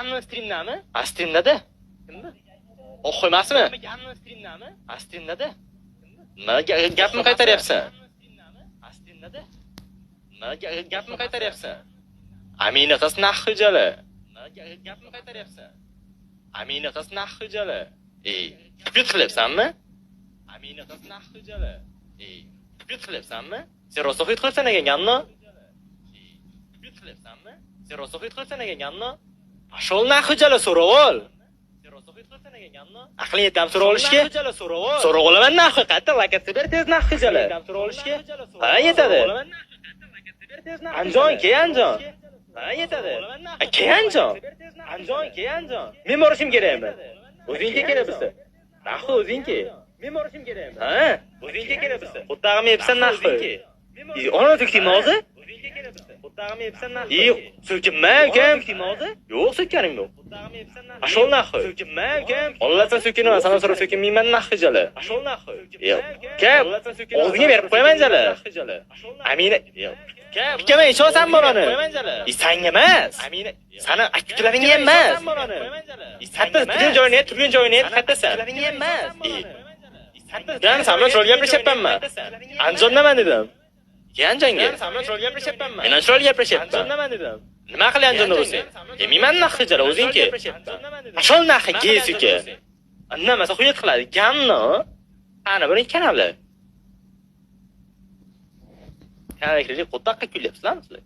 Hamma streamdami? A streamda-da. Kimmi? Oq qo'ymasmi? Hamma streamdami? A streamda-da. Nima gapni qaytaryapsan? A streamda-da. Nima gapni qaytaryapsan? Amina qiz nahhi jala. Nima gapni qaytaryapsan? Amina qiz nahhi jala. Ey, tupit qilyapsanmi? Amina qiz nahhi jala. Ey, tupit qilyapsanmi? Sen rosa xuyt qilyapsan ekan, gamni? Ey, tupit qilyapsanmi? Sen rosa xuyt qilyapsan ekan, gamni? Пошёл нахуй jala so'rab ol. Sen rosa xuyt qilyapsan ekan, gamni? Aqling yetami so'rab olishga? Jala so'rab ol. So'rab olaman нахуй, qayerda lokatsiya ber tez нахуй jala. So'rab olishga? Ha, yetadi. Andijon, ke Andijon. Ha, yetadi. A, ke Andijon. Andijon, ke Andijon. Men borishim kerakmi? O'zingga kerak bo'lsa. Нахуй o'zingki. Men borishim kerakmi? Ha? O'zingga kerak bo'lsa. Qo'ttag'imni yebsan нахуй. O'zingki. Ey, ona so'kdingmi hozir? O'zingga kerak bo'lsa. Qo'ttag'imni yebsan нахуй. Ey, so'kinma ukam. Hozir? Yo'q, so'kkanim yo'q. Qo'ttag'imni yebsan нахуй. Пошёл нахуй. So'kinma ukam. Ollatsan so'kinaman, sandan so'rab so'kinmayman нахуй jala. Пошёл нахуй. Yo'q. Ukam, og'zingga berib qo'yaman jala. Amina, yo'q. Ukam, Ukam, ishonasan bolani. Qo'yaman jala. Ey, sanga emas. Amina, Sani aka-ukalaringga emas. Qayerda turgan joyini ayt, turgan joyini ayt, qayerdasan? Ukalaringga emas. Ey, ukam, san bilan chiroyli gaplashyapmanmi? Andijondaman dedim. Ke Andijonga. Ukam, san bilan chiroyli gaplashyapmanmi? Men chiroyli gaplashyapman. Andijondaman dedim. Nima qilay Andijonda bo'lsang? Yemayman нахуй jala, o'zingki. Andijondaman dedim. Пошёл нахуй, gey suka. Indamasa xuyat qiladi. Gamni. Ana buning kanali. Kanalga kirib qo'toqqa kulyapsizlarmi sizlar?